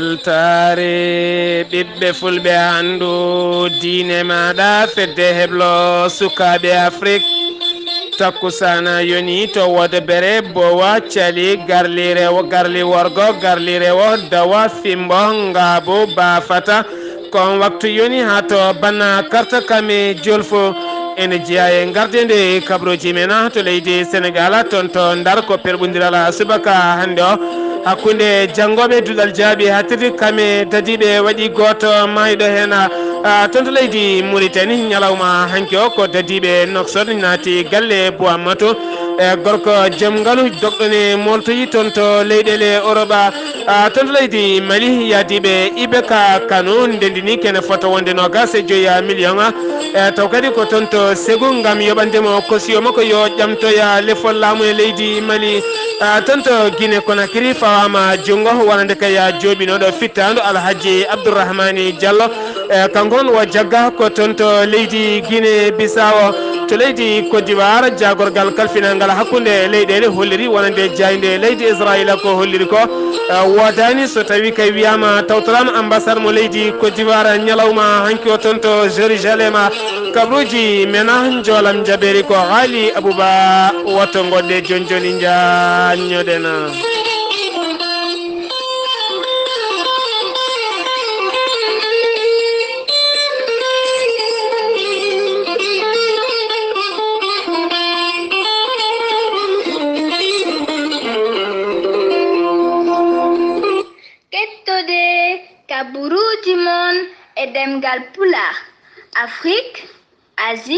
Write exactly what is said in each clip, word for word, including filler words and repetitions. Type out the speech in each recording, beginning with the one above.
Weltaare ɓiɓɓe fulɓe, hanndu diine maaɗa fedde heblo sukaaɓe Afrik. Takkusaana yoni to Wodobere, Bowa, Cali, Garli Rewo, Garli Worgo, Garli Rewo, Dawa, Fimbo, Ngaabu, Baafata. Ko on waktu yoni haa to Banna Karta Kame Jolfo. Ene jeyaa e ngarde nde kabrooji men to leydi Senegaal, toon to Ndar, ko pelɓondiral subaka hannde o hakkunde janngooɓe duɗal jaaɓi haaɗtirde kame dadiiɓe waɗi gooto maayɗo heen, a, toon to leydi Muritani. Ñalawma hanki o ko dadiiɓe Noksot naati galle Buammato, e gorko joom ngalu dogɗo ne mooltoyi toon to leyɗeele Oroba. A, toon to leydi Mali, yaadiiɓe Ibeka Kano ndendini kene fota wonde noogaas e joyi miliyoŋ, e taw kadi ko toon to Segu ngam yoɓande mo kosiyo makko yo ƴamtoya lefol laamu e leydi Mali. A, toon to Guinée Conakry fawaama junngo wonande kay jooɓinooɗo fittaandu Alhaji Abdourahmani Diallo. E, kanko noon wo jagga ko toon to leydi Guinée Bissau. To leydi Côte d'Ivoire, jaagorgal kalfinangal hakkunde leyɗeele holliri wonande jaaynde leydi Israila ko holliri ko, e, woodaani so tawi kay wiyaama tawtoraama ambassade mo leydi Côte d'Ivoire ñalawma hanki o toon to Jérusalem. Kabrooji men a njoolam njabeeri ko haali Abouba. Woto ngoɗɗe jooni jooni njaanñoɗen. Kettode kaburuuji mon e ɗemngal Pulaar, Afrik, Asie,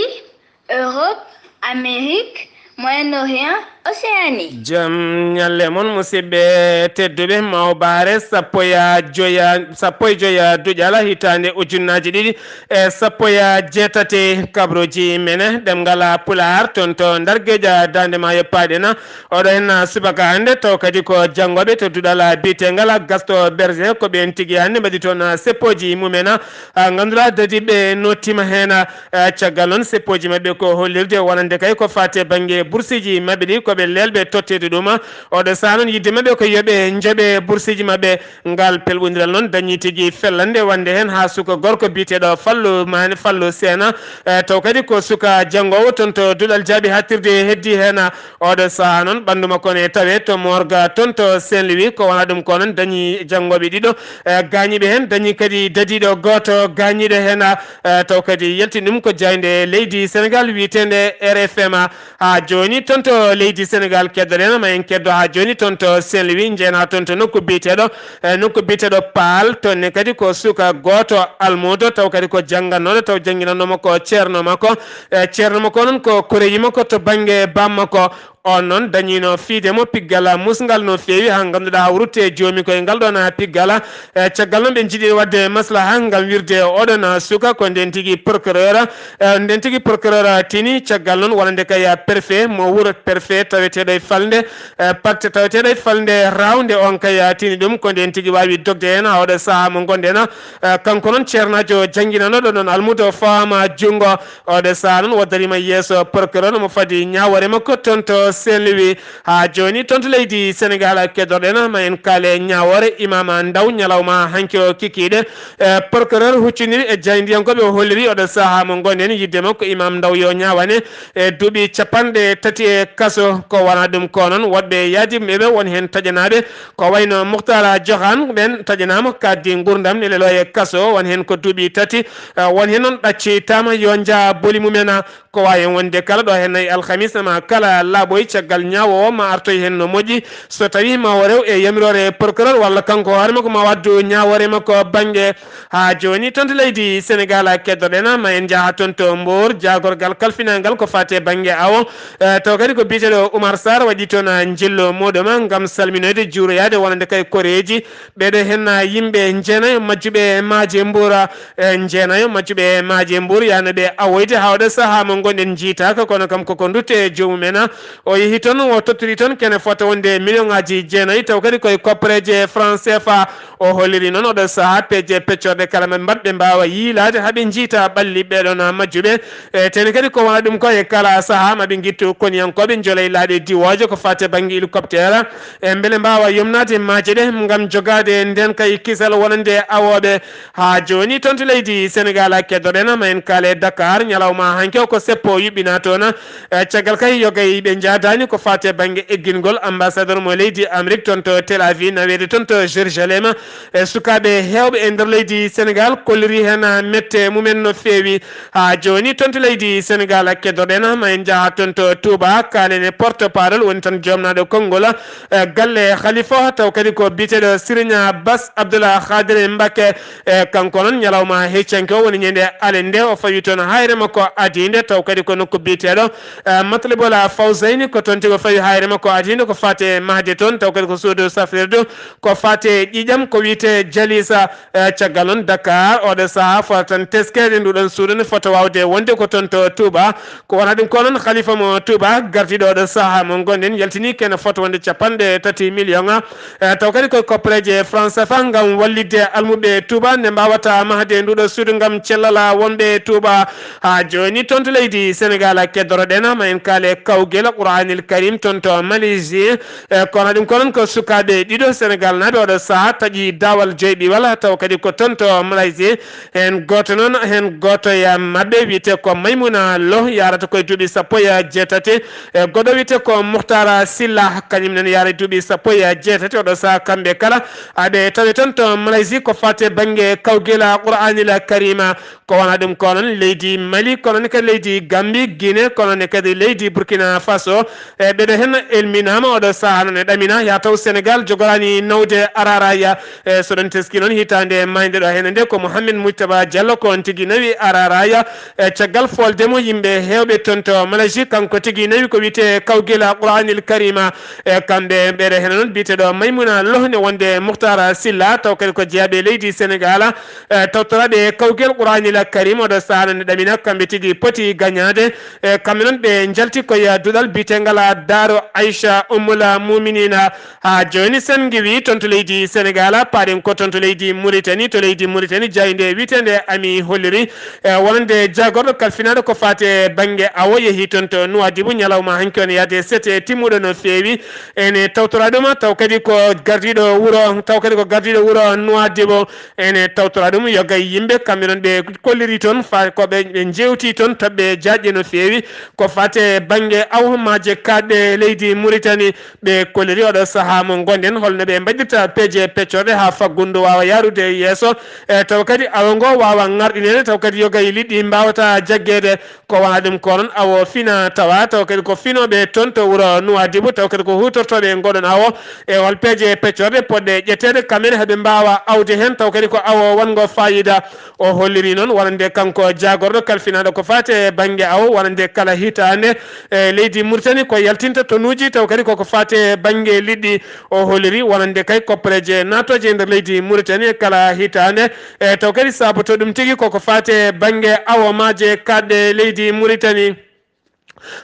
Europe, Amérique, Moyen-Orient, Océanie. Jam ñalle mon, musidɓe tedduɓe, mawbaare sappo ya joya, sappo e joya duƴala hitaande ujunnaaji ɗiɗi e sappo ya jeetati, kabrooji mene ɗemngal Pulaar toon to Ndar Geja Daande Maayo paaɗen. Oɗo heen subaka hannde taw kadi ko janngooɓe to duɗal biyetengal Gasto Berger, ko ɓeen tigi hannde mbaɗi toon seppooji mumen. A, ngannduɗaa dadiiɓe nottiima heen, a, caggal noon seppooji maɓɓe ko hollirde wonande kay ko faati e bannge bursiiji maɓɓe ɗi ko ɓe leelɓe totteede ɗum. Oɗo sahaa noon yiɗde maɓɓe ko yo ɓe njoɓe bursiiji maɓɓe. Ngal pelɓondiral noon dañii tigi fellande wonde heen haa suka gorko biyeteeɗo Fallu Maane, Fallu Seena, e, taw kadi ko suka janngoowo toon to duɗal jaaɓi haaɗtirde heddii heen. Oɗo sahaa noon ɓanndu makko ne tawee to morgue toon to Saint-Louis, ko wonaa ɗum ko noon dañii janngooɓe ɗiɗo, e, gaañiiɓe heen, dañii kadi dadiiɗo gooto gaañiiɗo heen, e, taw kadi yaltini ɗum ko jaaynde leydi Senegaal wiyeteende R F M. Haa jooni toon to leydi Senegaal keddoɗen, ma en keddo haa jooni toon to Saint-Louis, njeena toon to nokku biyeteeɗo, e, nokku biyeteeɗo Paal, toon ne kadi ko suka gooto almuudo, taw kadi ko janngannooɗo, taw jannginannoo makko ceerno makko, e, ceerno makko noon ko koreeji makko to bannge baam makko. On noon dañiino fiide mo piggal musngal no feewi, haa ngannduɗaa haa rutte joomi koye ngal ɗoon piggal. E, caggal noon ɓe njiɗi waɗde maslaha ngam wirde oɗon suka ko ndeen tigi procureur, e, ndeen tigi procureur tini caggal noon wonande kay préfet mo wuro préfet taweteeɗo e falnde, e, parte taweteeɗo e falnde rawnde on kay tini ɗum ko ndeen tigi waawi dogde heen haa oɗo sahaa mo ngonɗen. E, kanko noon ceernaajo jannginanooɗo ɗoon almuudo fawaama junngo. Oɗo sahaa noon waddariima yeeso procureur mo fadi ñaawoore makko toon to Saint-Louis. Haa jooni toon to leydi Senegaal keddoɗen ma en kaale ñaawoore Imaama Ndaw ñalawma hanki o kikiiɗe. E, procureur huccondiri e jaayndiyankooɓe o holliri oɗo sahaa mo ngonɗen yiɗde makko Imaam Ndaw yo ñaawane e duuɓi capanɗe tati e kaso. Ko wonaa ɗum ko noon woɗɓe yaadiiɓe ɓe won heen taƴanaaɓe ko wayno Muktara Johan ɓeen taƴanaama kaaddi nguurndam ne leloo e kaso won heen ko duuɓi tati. E, won heen noon ɗaccitaama yo njaa boli mumen. Ko waawi wonde kala ɗo heen e alhamis ma kala laaɓoy caggal ñaawo o ma artoy heen no moƴƴi. So tawii ma o rew e yamiroore procureur walla kanko hoore makko ma waddu ñaawoore makko bannge. Haa jooni toon to leydi Senegaal keddoɗen ma en njaha toon to Mbour jaagorgal kalfinangal ko faati e bannge awo. E, taw kadi ko biyeteeɗo Oumar Sarr waɗi toon njillo muuɗum ngam salminoyde juuroyaade wonande kay koreeji. Ɓeeɗo heen yimɓe njeenayo majjuɓe maaje Mbour, e, njeenayo majjuɓe maaje Mbour yahnooɓe awoyde haa oɗo sahaa mo ngonɗen njiytaaka, kono kam koko ndutte e joomum en. O yehi toon, o tottiri toon kene fota wonde million ngaji jeenayi, taw kadi koye koppereeje franc C F A. O holliri noon oɗo sahaa peeje peccorɗe kala ma mbaɗɓe mbaawa yiilaade haa ɓe njiita ɓalli ɓeɗon majjuɓe. E tene kadi ko wona ɗum ko e kala sahaa ma ɓe ngittu koniyankooɓe njola e laaɗe diwooje ko fate bannge hélicoptère. E mbele mbaawa yomnaade maaje ɗe ngam jogaade nden kay kisal wonande awooɓe. Haa jooni toon to leydi Senegal keddoɗen ma en kaale Dakar ñalawma hanki o ko seppo yuɓɓina toon. E caggal kay yogay ɓe njaadaani ko fate bannge eggingol ambassadeur mo leydi Amérique toon to Tel Aviv naweede toon to Jérusalem. E sukaaɓe heewɓe e nder leydi Senegal kolliri heen mette mumen no feewi. Haa jooni toon to leydi Senegal keddoɗen ma en njaha toon to Touba kaalen e porte parole woni tan joomnaaɗo konngol e galle Khalifa taw kadi ko biyeteeɗo Serigne Bass Abdoulaye Khadir Mbacké. E kanko noon ñalawma heccanke o woni ñande ale nde o fawi toon hayre makko adinde taw kadi ko nokku biyeteeɗo e Matlabul Fawzayni ko toon tigi o fawi hayre makko adinde ko fate mahde toon taw kadi ko suudu safrirdu ko fate ƴiƴam ko wiyete Jalisa. E caggal noon Dakar oɗo sahaa fota tan teskeede nduɗon suudu ne fota wawde wonde ko toon to Touba. Ko wona ɗum ko noon khalifa mo Touba gardiɗo oɗo sahaa mo gonɗen yaltini kene fota wonde capanɗe tati million. E taw kadi koye koppereeje France F A ngam wallitde almuɓe Touba nde mbawata mahde nduɗo suudu ngam cellala wonɓe Touba. Haa jooni toon to leydi Senegal keddoroɗen ma en kaale kawgel Qur'anil Karim toon to Malaisie. E kono ɗum ko noon ko sukaaɓe ɗiɗo Senegal naaɓe oɗo sahaa taƴi daawal joyɓiwal taw kadi ko toon to Malaisie. Heen gooto noon heen gooto e maɓɓe wiyetee ko Maymuna Lo yarata koye duuɓi sappo e jeetati. E goɗɗo wiyetee ko Muhtara Silla kañum nen yaara duuɓi sappo e jeetati oɗo sahaa kamɓe kala aɓe tawi toon to Malaisie ko fate bannge kawgel Qur'anil Karima. Ko wona ɗum ko noon leydi Mali kono ne kadi leydi Gambi Guinée kono ne kadi leydi Burkina Faso. E ɓeɗo heen elminaama oɗo sahaa noon e ɗamina yaa taw Senegal jogoraani nawde araraya. E soɗon teski noon hitaande maayde ɗo heen nde ko Mohamed Mujtaba Diallo ko on tigi nawi araraya. E caggal folde mo yimɓe heewɓe toon to Malaisie kanko tigi nawi ko wiyetee kawgel Qur'anil Karima. E kamɓe ɓeɗo heen noon biyeteeɗo Maymuna Lohne wonde Muhtara Silla taw kadi ko jeyaɓe leydi Senegal. E tawtoraɓe kawgel Qur'anil Karim oɗo sahaa nde ɗamina kamɓe tigi poti gañaade. E kamɓe noon ɓe njalti koye duɗal biyetengal Daaro Aisha Ummul Muminina. Haa jooni sen ngiwi toon to leydi Senegal paaɗen ko toon to leydi Mauritanie to leydi Mauritanie jayde wiyetende ami holliri. E wonande jaagorɗo kalfinaaɗo ko fate bannge awo yehi toon to Nouadhibou ñalawma hanki on yaade sete timmuɗo no feewi. Ene tawtora ɗum taw kadi ko gardiɗo wuro taw kadi ko gardiɗo wuro Nouadhibou. Ene tawtora ɗum yogay yimɓe kamɓe noon ɓe kolliri toon fa ko ɓe ɓe jewti toon toɓɓe jaajɗe no feewi. Ko fate bannge awo maaje kaaɗɗe leydi Mauritanie. Ɓe kolliri oɗo sahaa mo gonɗen holno ɓe mbaɗirta peeje peccorɗe haa faggundu waawa yaarude yeeso. E taw kadi awo ngo waawa ŋarɗineede taw kadi yogay liɗɗi mbaawata jaggeede. Ko wona ɗum ko noon awo fina tawa taw kadi ko finooɓe toon to wuro Nouadhibou taw kadi ko huutortooɓe ngoɗon awo. E hol peeje peccorɗe poɗɗe ƴetteede kamɓe ne haɓe mbaawa awde heen taw kadi ko awo wonngo fayida. O holliri noon wonande kanko jaagorɗo kalfinaaɗo ko fate bannge awo wonande kala hitaande e leydi Mauritanie ko yaltinta tonuuji taw kadi koko fate bannge liɗɗi. O holliri wonande kay koppereeje naatooje e nder leydi Mauritanie kala hitaande. E taw kadi saboto ɗum tigi koko fate bannge awo maaje kaaɗɗe leydi Mauritanie.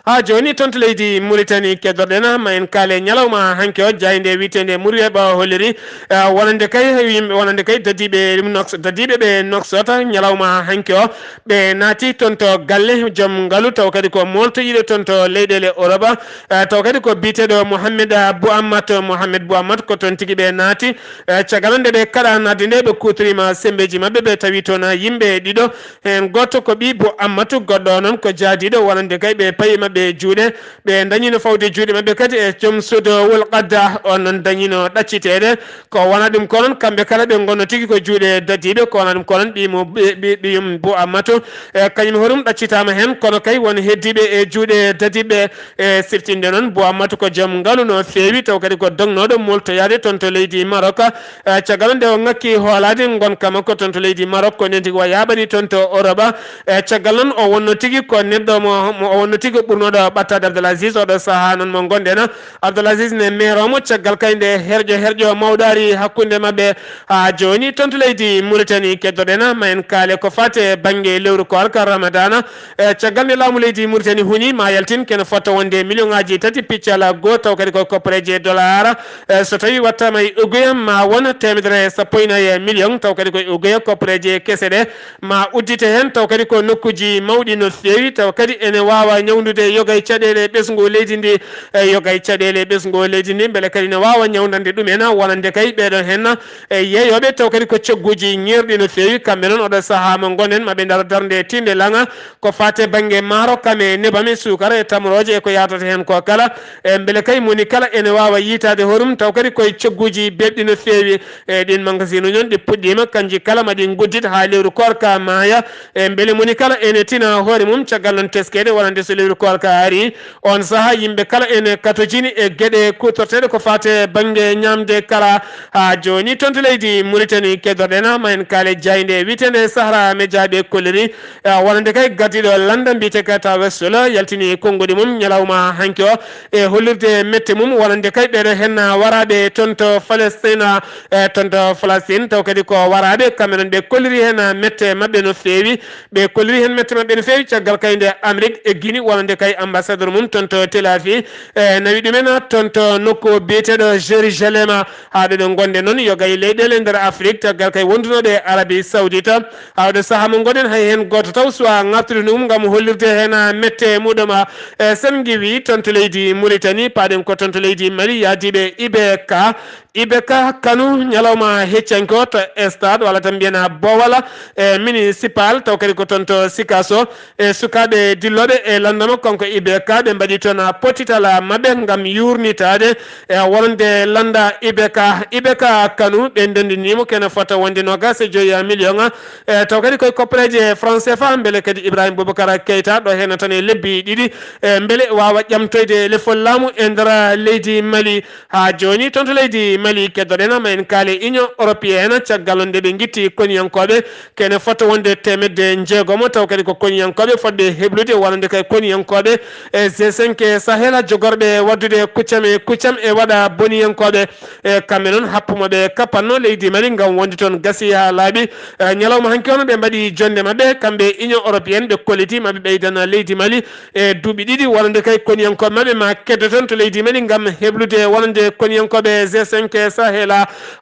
Haa jooni toon to leydi Mauritanie keddorɗen ma en kaale ñalawma hanki o jayde wiyetende Muriyeɓa holliri. Eh, wonande kay yimɓe wonande kay dadiiɓe ɗum noks dadiiɓe ɓe noksota ñalawma hanki o ɓe naati toon to galle joom ngalu taw kadi ko moltoyiɗo toon to leyɗeele Europe. Eh, taw kadi ko biyeteeɗo Mohamed Bouammat Mohamed Bouammat ko toon tigi ɓe naati. Eh, caggal nde ɓe kaɗa nadde nde ɓe kuutorima sembeeji maɓɓe ɓe tawi toon yimɓe ɗiɗo. Heen gooto ko ɓii Bouammat goɗɗo o noon ko jaadiiɗo wonande kay ɓe payi maɓɓe juuɗe. Ɓe dañino fawde juuɗe maɓɓe kadi e joom suudu wol qadda on noon dañino ɗacciteede. Ko wona ɗum ko noon kamɓe kala ɓe ngonno tigi ko juuɗe dadiiɓe ko wona ɗum ko noon ɓiyum Bouammat. E kañum hoɗum ɗaccitaama heen kono kay won heddiiɓe e juuɗe dadiiɓe. E siftinde noon Bouammat ko joom ngalu no feewi taw kadi ko dognooɗo moltoyaade toon to leydi Maroc. E caggal nde o ŋakki hoolaade ngonka makko toon to leydi Maroc ko nden tigi o yaaɓani toon to Europe. E caggal noon o wonno tigi ko neɗɗo mo o wonno tigi ɓurnoɗo ɓattaade Abdoul Aziz. Oɗo sahaa noon mo ngonɗen, Abdoul Aziz ne meeroomo caggal kay nde herƴo herƴo mawɗo ari hakkunde maɓɓe. Haa jooni toon to leydi Mauritanie keddoɗen, ma en kaale ko faati e bannge lewru koorka Ramadana. E caggal nde laamu leydi Mauritanie huni, ma yaltin kene fota wonde million ŋaaji tati piccal goo, taw kadi ko koppareeje dollar. E so tawi wattaama e uguya, ma won teemedere e sappo e nayi million, taw kadi ko e uguya koppareeje kese ɗe ma uddite heen, taw kadi ko nokkuuji mawɗi no feewi, taw kadi ene waawa ñawndude yoga e caɗeele ɓesngu leydi ndi, e yoga e caɗeele ɓesngu leydi ndi, mbele kadi ne waawa ñawndande ɗum en, wonande kay ɓeeɗo heen e yeeyooɓe, taw kadi ko cogguuji ŋeerɗi no feewi. Kamɓe noon, oɗo sahaa mo ngonɗen, maɓe ndaro darnde tiinde laŋa, ko faati e bannge maaro, kam e nebam e suukara e tamrooje e ko yaatata heen ko kala. E mbele kay moni kala ene waawa yiytaade horum, taw kadi koye cogguuji beeɓɗi no feewi. E ɗiin magasinu noon ɗi puɗɗiima, kanji kala ma ɗi nguddit haa lewru koorka maaya. E mbele moni kala ene tina hoore mum, caggal noon teskeede wonande so lewru koorka ari. Oon sahaa yimɓe kala ene katojini e geɗe kuutorteeɗe ko faati e bannge ñaamde kala. Haa jooni toon to leydi Mauritanie keddoɗen, ma en kaale jaaynde wiyeteende Sahara Media ɓe kolliri, e wonande kay gardiiɗo lannda mbiyetee ka Tawa Solo yaltini konnguɗi mum ñalawma hanki o e hollirde mette mum, wonande kay ɓeeɗo heen waraaɓe toon to Palestine, e toon to Palestine, taw kadi ko waraaɓe kamɓe noon ɓe kolliri heen mette maɓɓe no feewi. Ɓe kolliri heen mette maɓɓe no feewi caggal kay nde Amérique eggini wonande kay ambassadeur mum toon to Tel Aviv, e nawi ɗumen toon to nokku biyeteeɗo Jérusalem. Haa ɗo ɗo ngonɗen noon, yoga e leyɗeele nder Afrik, caggal kay wondunooɗe e Arabie Saoudite. Haa ɗo sahaa mo ngonɗen, hay heen gooto taw suwaa ŋartude mum ngam hollirde heen mette muɗum. E sen ngiwi toon to leydi Mauritanie, paaɗen ko toon to leydi Mali, yahdiiɓe I B K. I B K Kanu, ñalawma heccanke o to stade, walla tan mbiyen Bowala, e municipal, taw kadi ko toon to Sikaso. E sukaaɓe dillooɓe e lanndama kanko I B K, ɓe mbaɗi toon potital maɓɓe ngam yuurnitaade e wonande lannda I B K. I B K Kanu, ɓe ndenndiniimo kene fota wonde noogaas e joyi million. E taw kadi koye koppareeje franc C F A, mbele kadi Ibrahim Boubacar Keita, ɗo heen tan e lebbi ɗiɗi, e mbele waawa ƴamtoyde lefol laamu e nder leydi Mali. Haa jooni, toon to leydi Mali, keddoɗen ma en kaale Union Européenne, caggal nde ɓe ngitti koniyankooɓe kene fota wonde teemedde njeegomo, taw kadi ko koniyankooɓe fotɓe heblude wonande kay koniyankooɓe e G cinq Sahel, jogorɓe waɗdude kuccam e kuccam e waɗa boniyankooɓe. E kamɓe noon, happu mo ɓe kappanno leydi Mali ngam wonde toon gasi haa laaɓi. E ñalawma hanki on, ɓe mbaɗi jonnde maɓɓe, kamɓe Union Européenne, ɓe kolliti maɓe ɓeydana leydi Mali e duuɓi ɗiɗi wonande kay koniyankooɓe maɓɓe ma keddo toon to leydi Mali ngam heblude wonande koniyankooɓe G cinq Sahel.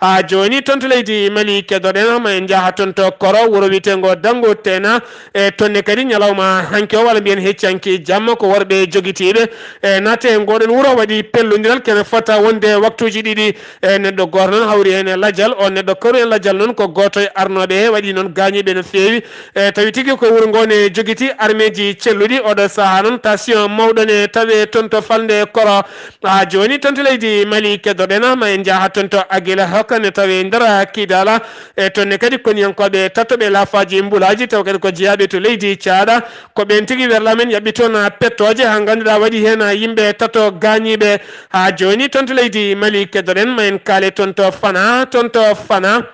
Haa jooni toon to leydi Mali keddoɗen, ma en njaha toon to Koro, wuro wiyeteengo Dangu Tena. E toon ne kadi ñalawma hanki o, walla mbiyen heccanki jamma, ko worɓe jogitiiɓe e naate e ngoɗon wuro waɗi pellondiral kene fota wonde waktuuji ɗiɗi. E neɗɗo gooto noon hawri heen e lajal. O neɗɗo kawri heen lajal noon ko gooto e arnooɓe he, waɗi noon gaañiiɓe no feewi. E tawi tigi ko wuro ngo ne jogiti armeeji celluɗi. Oɗo sahaa noon tension mawɗo ne tawe toon to falnde Koro. Haa jooni toon to leydi Mali keddoɗen, ma en njaha toon to Agila Hokka ne tawe nder Kidala. E toon ne kadi koniyankooɓe tattoɓe laafaaji mbulaaji, taw kadi ko jeyaaɓe to leydi Caaɗa. Ko ɓeen tigi werlaa men yaɓɓi toon pettooje haa ngannduɗaa waɗi heen yimɓe tato gaañiiɓe. Haa jooni toon to leydi Mali keddoɗen, ma en kaale toon to Fana, toon to Fana.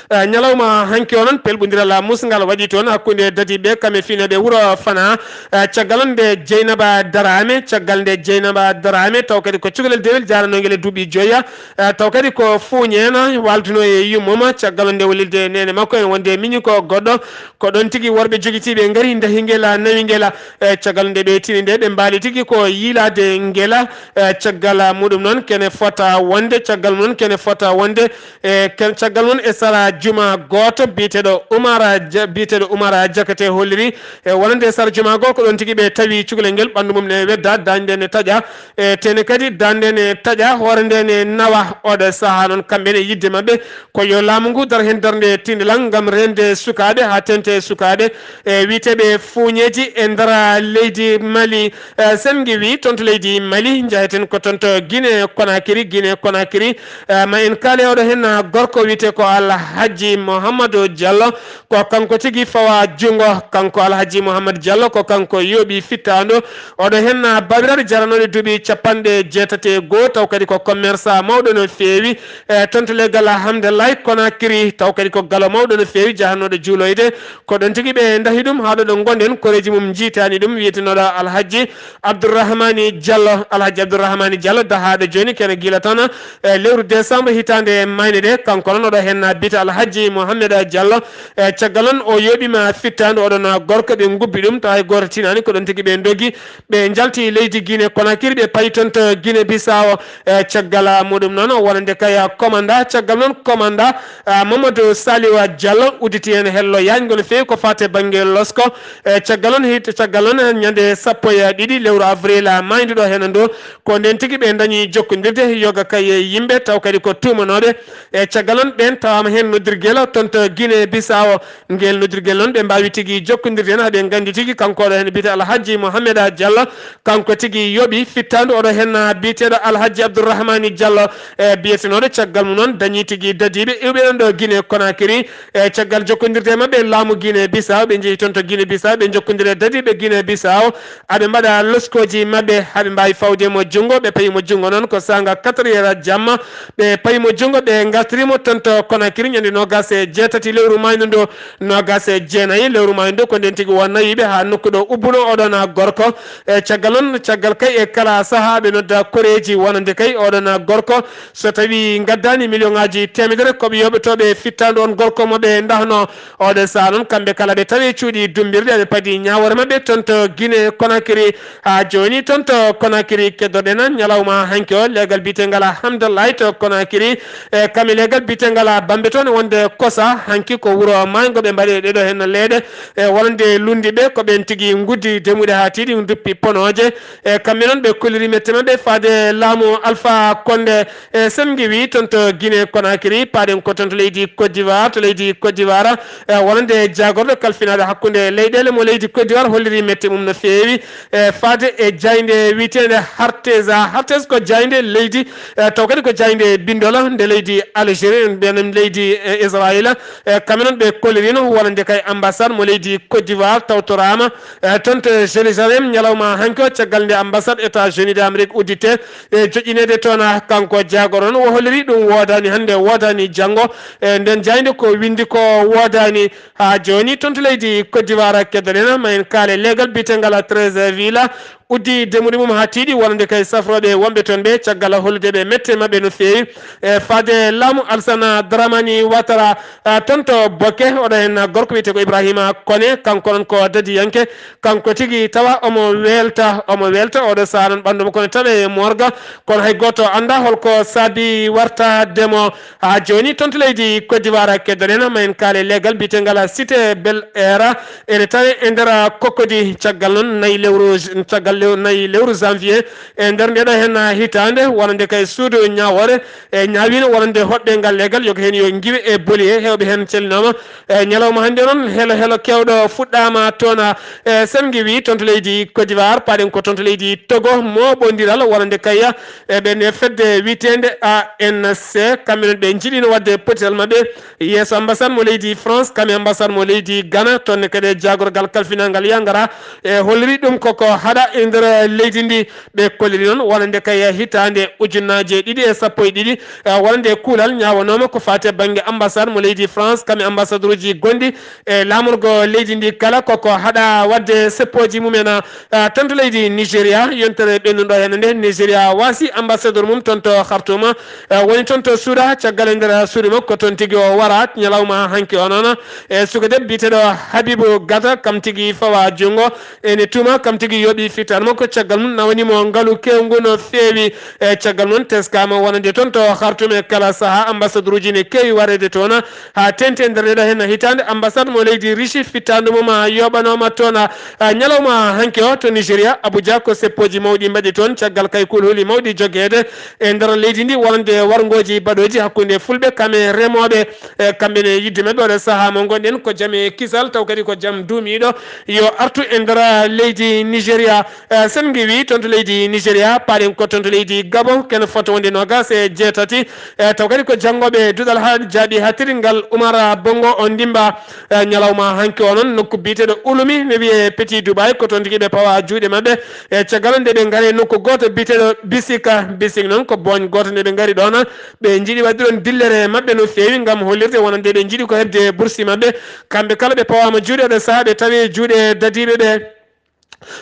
Eh, ñalawma hanki o noon, pelɓondiral musngal waɗi toon hakkunde dadiiɓe kam e fiinooɓe wuro Fana. Eh, caggal nde Jeynaba Darame, caggal nde Jeynaba Darame, taw kadi ko cukalel dewel jaranogel e duuɓi joya. Eh, taw kadi ko fuuñeena waalduno e yummum, caggal nde wallilde neene makko en wonde miñi ko goɗɗo. Ko ɗoon tigi worɓe jogitiiɓe ngari ndahi ngel, nawi ngel. Eh, caggal nde ɓe tini nde, ɓe mbaali tigi ko yiilaade ngel. Eh, caggal muɗum noon kene fota wonde, caggal mum noon kene fota wonde. E ken caggal mum e sara juma gooto biyeteeɗo Umar Ja-, biyeteeɗo Umar Jakate holliri. E wonande sara juma goo ko ɗoon tigi ɓe tawi cukalel ngel, ɓanndu mum ne wedda, daande ne taƴa. E tene kadi daande ne taƴa, hoore nde ne nawa. Oɗo sahaa noon kamɓe ne yidde maɓɓe ko yo laamu ngu dar heen darnde tiindalal ngam reende sukaaɓe haa teente sukaaɓe e wiyeteeɓe fuuñeeji e nder leydi Mali. Eh, sen ngiwi toon to leydi Mali, njaheten ko toon to Guinée Conakry, Guinée Conakry. Eh, ma en kaale oɗo heen gorko wiyetee ko Alla Hajji Mouhamadou Diallo, ko kanko tigi fawa junngo. Kanko Alhaji Mouhamadou Diallo ko kanko yooɓi fittaandu. Oɗo henna babiraɗo jaranoɗo duuɓi capanɗe jeetati e goo, taw kadi ko commerçant mawɗo no feewi, e toon to leggal Hamdallah Konakiri, taw kadi ko galo mawɗo no feewi, jahannoɗo juuloyde. Ko ɗon tigi ɓe ndahi ɗum haa ɗo ɗo ngonɗen, koreeji mum njiitaani ɗum, wiyetenoɗo Alhaji Abdourahmani Diallo. Alhaji Abdourahmani Diallo dahaaɗo jooni kene gila tan e lewru décembre hitaande mayde nde, kanko noon oɗo henna biyete Alhaji Mohamed Diallo. E caggal noon o yooɓima fittaandu oɗon gorko, ɓe ngubbi ɗum, tawa hay gooto tinaani, ko ɗon tigi ɓe ndogi, ɓe njalti leydi Guinée Conakry, ɓe payi toon to Guinée Bissau. E caggal muɗum noon wonande kay commanda, caggal noon commanda, ah, Mamadou Saliou Diallo udditi heen hello yaajngo no feewi ko faati e bannge losko. E caggal noon hit-, caggal noon ñande sappo e ɗiɗi lewru avril, ah, maayduɗo heen ndu, ko ndeen tigi ɓe ndañi jokkondirde yoga kay e yimɓe, taw kadi ko tuumanooɓe. E caggal noon ɓeen tawaama heen noddirgel toon to Guinée Bissau. Ngel noddirgel noon ɓe mbaawi tigi jokkondirde heen, haɗe nganndi tigi kanko oɗo heen biyete Alhaji Mohamed Diallo. Kanko tigi yooɓi fittaandu oɗo heen biyeteeɗo Alhaji Abdourahmani Diallo, e biyetenooɗo caggal mum noon dañi tigi dadiiɓe iwɓe ɗon ɗo Guinée Conakry. E caggal jokkondirde e maɓɓe laamu Guinée Bissau, ɓe njehi toon to Guinée Bissau, ɓe njokkondiri e dadiiɓe Guinée Bissau, aɓe mbaɗa loskooji maɓɓe, haɓe mbaawi fawde mo junngo, ɓe payi mo junngo noon ko saanga quatre heures jamma, ɓe payi mo junngo, ɓe ngartiri mo toon to Conakry ñande noogaas e jeetati lewru maayndu ndu, noogaas e jeenayi lewru maayndu ndu, ko ndeen tigi won nawiiɓe haa nokku ɗo ubbuno oɗon gorko. E caggal noon, caggal kay e kala sahaa ɓe nodda koreeji wonande kay oɗon gorko, so tawii ngaddaani million ŋaaji teemedere, ko ɓe yooɓotooɓe fittaandu on gorko mo ɓe ndahno. Oɗo sahaa noon, kamɓe kala ɓe tawi cuuɗi dummbirɗi, aɓe padi ñaawoore maɓɓe toon to Guinée Conakry. Haa jooni toon to Conakry keddoɗen ñalawma hanki o, leegal biyetengal Hamdallah to Conakry, e kam e leegal biyetengal Bambe toon e wonde Kosa, hanki ko wuro maayngo ɓe mbaɗi ɗeɗo heen leeɗe, e wonande lunndiiɓe ko ɓeen tigi nguddi demuɗe haa tiiɗi duppi ponooje. E kamɓe noon ɓe kolliri mette maɓɓe faade laamu Alpha Condé. E sen ngiwi toon to Guinée Conakry, paaɗen ko toon to leydi Côte d'Ivoire, to leydi Côte d'Ivoire, e wonande jaagorɗo kalfinaaɗo hakkunde leyɗeele mo leydi Côte d'Ivoire holliri mette mum no feewi, e faade e jaaynde wiyeteende Harteza. Harteza ko jaaynde leydi, e taw kadi ko jaaynde binndola nde leydi Algérie, ɓenen leydi, e, Israël. E kamɓe noon ɓe kollirino wonande kay ambassade mo leydi Côte d'Ivoire tawtoraama, e toon to Jérusalem ñalawma hanki o, caggal nde ambassade États-Unis d'Amérique uddite. E joƴƴineede toon, kanko jaagorɗo noon o holliri ɗum woodaani hannde, woodaani janngo. E nden jaaynde ko winndi ko woodaani haa jooni toon to leydi Côte d'Ivoire. Keddoɗen ma en kaale leegal biyetengal Treize Ville uddi demuɗi mum haa tiiɗi wonande kay safrooɓe wonɓe toon ɓe, caggal hollude ɓe mette maɓɓe no feewi. E faade laamu Alassane Dramani Ouattara, a, toon to Boke, oɗo heen gorko wiyetee ko Ibrahima Kone, kanko noon ko dadiyanke, kanko tigi tawa omo weelta, omo weelta, oɗo sahaa noon ɓanndu makko ne tawe e morgue, kono hay gooto anndaa holko saabi wartaade mo. Haa jooni toon to leydi Côte d'Ivoire keddoɗen ma en kaale leegal biyetengal Cité Bel Air, ene tawe e nder Cocody, caggal noon nayi lewru, caggal lew-, nayi lewru janvier, e nder ndeɗo heen hitaande, wonande kay suudu ñaawoore, e ñaawino wonande hoɗɓe ngal leegal, yoga heen yo ngiwe e boli he, heewɓe heen cellinooma. E ñalawma hannde noon, helo helo keewɗo fuɗɗaama toon, e sen ngiwi toon to leydi Côte d'Ivoire, paaɗen ko toon to leydi Togo, mooɓondiral wonande kay, e ɓen e fedde wiyeteende A N C, kamɓe noon ɓe njiɗino waɗde potital maɓɓe yeeso ambassade mo leydi France, kam e ambassade mo leydi Ghana, toon ne kadi e jaagorgal kalfinangal Yangara, e holliri ɗum koko haɗa e nder leydi ndi. Ɓe kolliri noon wonande kay hitaande ujunnaaje ɗiɗi e sappo e ɗiɗi, e wonande kuulal ñaawanooma ko faati e bannge ambassade mo leydi France, kam e ambassadeur uji gonɗi e laamorgo leydi ndi kala, koko haɗa waɗde seppooji mumen, a, toon to leydi Nigeria. Yontere ɓennuɗo heen nde, Nigeria waasi ambassadeur mum toon to Khartoum, e woni toon to suuɗa, caggal e nder suudu makko toon tigi o wara ñalawma hanki o noon. E suka debbo biyeteeɗo Habibu Gata, kam tigi fawa junngo, ene tuuma kam tigi yooɓi fittaandu makko, caggal mum nawani mo ngalu keewngu no feewi. E caggal noon teskaama wonande toon to Khartoum e kala sahaa, ambassadeur uji ne keewi wareede toon, haa teeŋti e nder ndeɗo heen hitaande, ambassade mo leydi Russie fittaandu mum yooɓanooma toon, a, ñalawma hanki o to Nigeria, Abuja, ko seppooji mawɗi mbaɗi toon, caggal kay kulhuli mawɗi jogeede e nder leydi ndi, wonande warngooji baɗooji hakkunde fulɓe, kam e remooɓe, e kamɓe ne yidde maɓɓe oɗo sahaa mo ngonɗen ko jam e kisal, taw kadi ko jam duumiiɗo, yo artu e nder leydi Nigeria. Eh, sen ngiwi toon to leydi Nigeria, paaɗen ko toon to leydi Gabon, kene fota wonde noogas e jeetati. Eh, taw kadi ko janngooɓe duɗal haa jaaɓi hatiri ngal Umar Bongo on ndimba, eh, ñalawma hanki o noon nokku biyeteeɗo Ulumi, ne wiyee Petit Dubai, ko toon tigi ɓe pawa juuɗe maɓɓe. Eh, caggal nde ɓe ngari nokku gooto biyeteeɗo Bisika, Bisik noon ko booñ gooto nde ɓe ngari ɗoon. Ɓe njiɗi waɗde ɗoon dillere maɓɓe no feewi ngam hollirde wonande ɓe njiɗi ko heɓde bursi maɓɓe. Kamɓe kala ɓe pawaama juuɗe, oɗo sahaa ɓe tawi juuɗe dadiiɓe ɓe.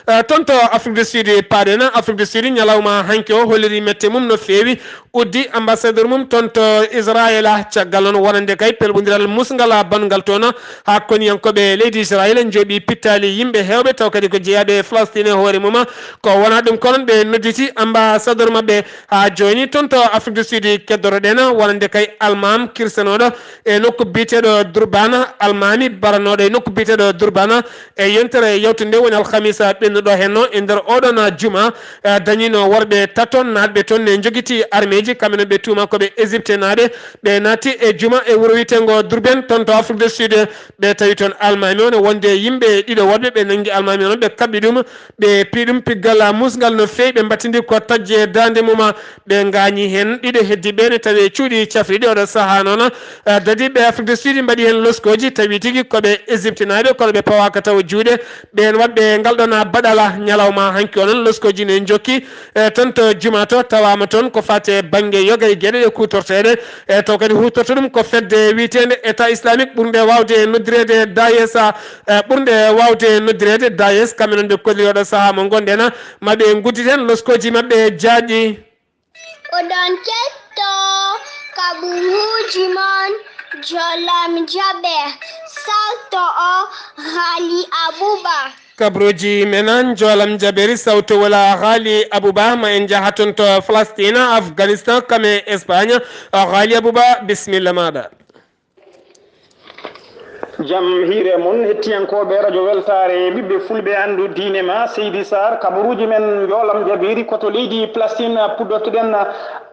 Eh, toon to Afrique du Sud, paaɗen Afrique du Sud, ñalawma hanki o holliri mette mum no feewi, uddi ambassadeur mum toon to Israël. Caggal noon wonande kay pelɓondiral musngal banngal toon, haa koniyankooɓe leydi Israël njooɓi pittaali yimɓe heewɓe, taw kadi ko jeyaaɓe e Palestine e hoore mum. Ko wonaa ɗum ko noon ɓe nodditi ambassadeur maɓɓe haa jooni toon to Afrique du Sud. Keddoro-ɗen wonande kay almaami kirsanooɗo e nokku biyeteeɗo Durban, almaami baranooɗo e nokku biyeteeɗo Durban, e yontere yawtunde woni alhamisa ɓennuɗo henno e nder oɗon juma, eh, dañino worɓe tato naatɓe toon ne njogiti armeeji, kamɓe noon ɓe tuuma ko ɓe Égypte naaɓe. Ɓe naati e juma e wuro wiyeteengo Durban toon to Afrique du Sud. Ɓe tawi toon almaami o ne wonde yimɓe ɗiɗo woɗɓe, ɓe nanngi almaami o noon, ɓe kaɓɓi ɗum, ɓe pii ɗum piggal musngal no feewi, ɓe mbattindi ko taƴde daande mum. Ɓe ngaañi heen ɗiɗo, heddiiɓe ne tawi e cuuɗi cafriiɗi. Oɗo sahaa noon, eh, dadiiɓe Afrique du Sud mbaɗi heen loskooji, tawi tigi ko ɓe Égypte naaɓe, kono ɓe pawaaka taw juuɗe. Ɓeen waɗɓe ngal ɗoon baɗala ñalawma hanki o noon, loskooji ne njokki, eh, toon to juma to, tawaama toon ko faati e bannge yoga e geɗe ɗe kuutorteeɗe, eh, taw kadi huutorto ɗum ko fedde wiyeteende État islamique ɓurnde waawde noddireede Daesh, eh, ɓurnde waawde noddireede Daesh, kamɓe noon ɓe kolli oɗo sahaa mo ngonɗen, ma ɓe nguddit heen loskooji maɓɓe jaaƴi. Oɗon ketto kaɓuruuji mon, Jolam Jaɓe, salto o Ghali Abouba. Kaɓuruuji men an, Jolam Jaɓeri, sawto wala Ghali Abouba, ma en njaha toon to Palestine, Afghanistan, kam e Espagne. Ghali Abouba, bisimilla maaɗa. Jam hiire mon, hettiyankooɓe Radio Weltaare, ɓiɓɓe fulɓe, anndu diine ma, Seydi Sarr, kabaruuji men, njoolam jabiiri, ko to leydi Palestine puɗɗortoɗen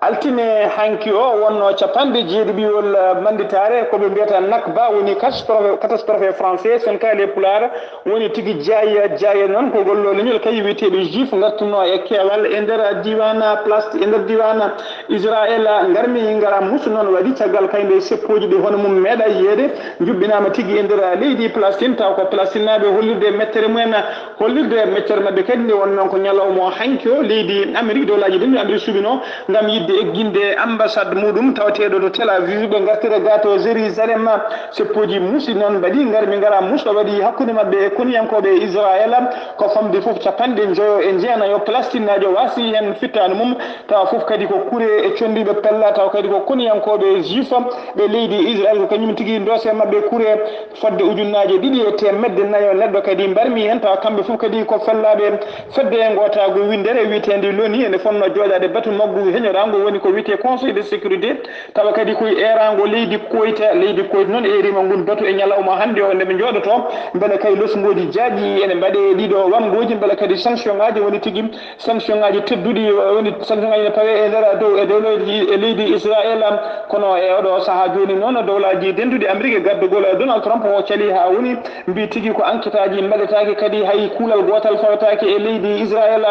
altine hanki o, wonno capanɗe jeeɗiɗiwol mannditaare, ko ɓe mbiyata Nakba, woni catastrophe, catastrophe française, sen kaali e Pulaar, woni tigi jaaya, jaaya noon, ko gollo leñol kay wiyeteeɓe juif ngartunoo e keewal e nder diiwaan Palest-, e nder diiwaan Israel. Ngarmi ngara musu noon waɗi caggal kay nde seppooji ɗi hono mum meeɗa yiyeede, njuɓɓinaama tigi e nder leydi Palestine, taw ko Palestinnaaɓe hollirde mettere mumen, hollirde mettere maɓɓe kadi nde wonnoo ko ñalawma o hanki o, leydi Amérique, dowlaaji denɗi Amérique suɓinoo ngam yiɗde egginde ambassade muɗum tawateeɗo to Tel Aviv, ɓe ngartira ga to Jérusalem. Seppooji musi noon mbaɗi, ngarmi ngara musɗo waɗi hakkunde maɓɓe e koniyankooɓe Israel, ko famde fof capanɗe njoyo e jeenayo Palestinnaajo waasi heen fittaandu mum, tawa fof kadi ko kure e conndiiɓe pella, tawa kadi ko koniyankooɓe juif ɓe leydi Israel, ko kañum tigi ndoose maɓɓe kure. Fodde ujunnaaje ɗiɗi e teemedde nayo neɗɗo kadi mbarmi heen, tawa kamɓe fof kadi ko fellaaɓe fedde ngootaagu winndere wiyeteende loni, ene fotnoo jooɗaade batu maggu heñoraango, woni ko wiyetee Conseil de sécurité, tawa kadi ko e eeraango leydi Koyta. Leydi Koyta noon eeriima ngun batu e ñalawma hannde o, nde ɓe njooɗotoo, mbele kay losngooji jaaƴi ene mbaɗee e ɗiɗo wamngooji, mbele kadi sanction ŋaaji, woni tigi sanction ŋaaji tedduɗi, woni sanction ŋaaji ne pawee e nder dow e dow leydi, e leydi Israel. Kono e oɗo sahaa jooni noon, dowlaaji denduɗi Amérique e gardagol Donald Trump o cali haa woni, mbii tigi ko enquêtaaji mbaɗetaake, kadi hay kuulal gootal fawetaake e leydi Israel.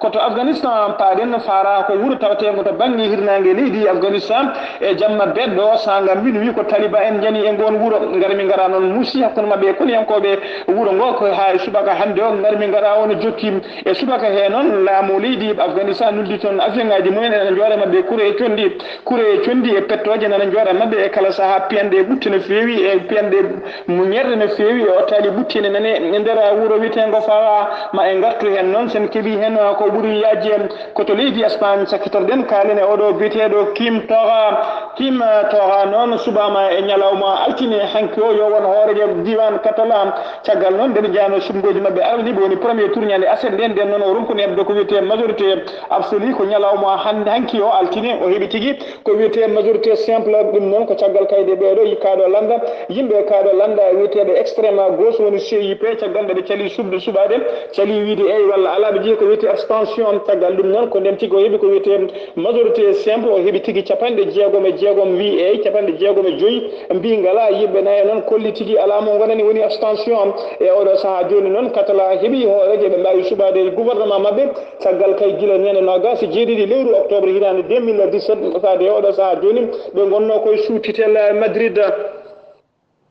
Ko to Afghanistan paaɗen, Fara ko wuro taweteengo to bannge hirnaange leydi Afghanistan. E jamma beɗɗo, saanga minuit, ko Taliban en njani e ngoon wuro. Ngarmi ngara noon muusi hakkunde maɓɓe e koniyankooɓe wuro ngo, ko haa e subaka hannde o. Ngarmi ngara o no jokki e subaka he noon, laamu leydi Afghanistan nuldi toon avion ŋaaji mumen ene njoora maɓɓe kure e conndi, kure e conndi e pettooje nana njoora maɓɓe e kala sahaa, piyanɗe ɓutte no feewi e piyanɗe muñerɗe no feewi e otaali ɓutti ene nane e nder wuro wiyeteengo Fara. Ma en ngartu heen noon, sen keɓii heen ko ɓuri yaajde. Ko to leydi Espagne sakkitorɗen, kaalen e oɗo biyeteeɗo Quim Torra. Quim Torra noon suɓaama e ñalawma altine hanki o, yo won hooreejo diiwaan Catalan. Caggal noon, nde ɓe njahanoo suɓngooji maɓɓe arani, ɓe woni premier tour ñande aset nden, nden noon o ronkuni heɓde ko wiyetee majorité absolue. Ko ñalawma han-, hanki o. Tini o heɓi tigi ko wiyetee majorité simple. Ɗum noon ko caggal kayde ɓeeɗo yi-, kaaɗo lannda, yimɓe kaaɗo lannda wiyeteeɓe extrême à gauche, woni C I P, caggal nde ɓe calii suɓde suɓaade, calii wiide eey walla alaa, ɓe njehi ko wiyetee abstention. Caggal ɗum noon ko ndeen tigi o heɓi ko wiyetee majorité simple, o heɓi tigi capanɗe jeegom e jeegom mbii eey, capanɗe jeegom e joyi mbii ngalaa. Yimɓe nayo noon kolli tigi alaa mo ngonani woni abstention. E oɗo sahaa jooni noon, Katala heɓi hooreejo ɓe mbaawi suɓaade gouvernement maɓɓe. Caggal kay gila ñande noogaas e jeeɗiɗi lewru octobre hitaande deux mille dix-sept, faade e oɗo sahaa jooni, ɓe ngonnoo koye suutitel Madrid.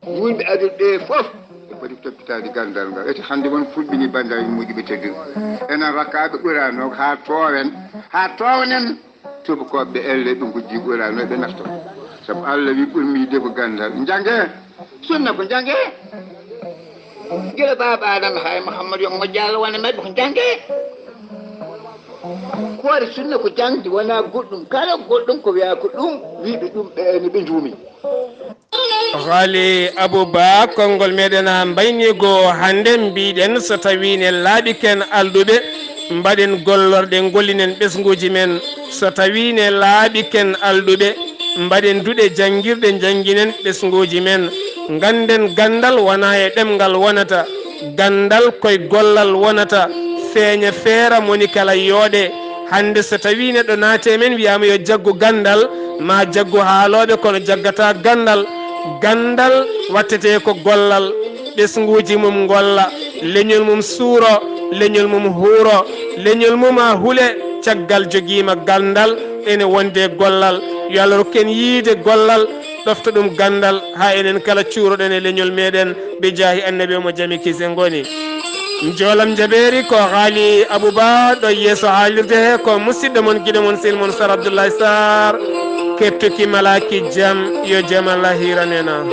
Wulɓe aduna ɓe fof ɓe poti toppitaade ganndal ngal. Ete hannde won fulɓini banndiraaɓe moƴƴuɓe tedduɓe. Enen rakkaaɓe Qur'aana o haa toowen, haa toownen. Tubakooɓe ɓe elle ɓe ngujji Qur'aana o ɓe naftora. Sabu Allah wi ɓurmi yiɗde ko ganndal. Njannge sunna ko njannge. Gila baaba Adama haa e Muhammad yo moƴƴaalo wona maɓɓe ko njannge. Ko waɗi sunna ko jaŋde wonaa goɗɗum. Kala goɗɗum ko wiyaa ko ɗum, wiiɓe ɗum ɓe ene ɓe njuumi. Ghali Abou Ba, konngol meɗen a mbaynigo hannde mbiɗen so tawi ne laaɓi ken alɗuɓe mbaɗen gollorɗe gollinen ɓesnguuji men, so tawi ne laaɓi ken alɗuɓe mbaɗen duɗe janngirɗe njannginen ɓesnguuji men, ngannden ganndal wonaa e ɗemngal wonata, ganndal koye gollal wonata, feeña feera moni kala yooɗe. Hannde so tawi neɗɗo naati e men wiyaama yo jaggu ganndal, ma jaggu haalooɓe kono jaggata ganndal. Ganndal wattete ko gollal, ɓesnguuji mum ngolla, leñol mum suuro, leñol mum huuro, leñol mum a hule. Caggal jogiima ganndal ene wonde gollal. Yo Allah rokku en yiide gollal, ɗofta ɗum ganndal haa enen kala cuuroɗen e leñol meɗen. Ɓe jaahi annabi omo jami kise ngoni. Njoolam jabeeri ko Haali Abou Ba ɗo yeeso haalirde he ko musidɗo mon giɗo mon sel mon Sar Abdoulaye Sarr. Kettuki malaaki jam yo jam Allah hiranena.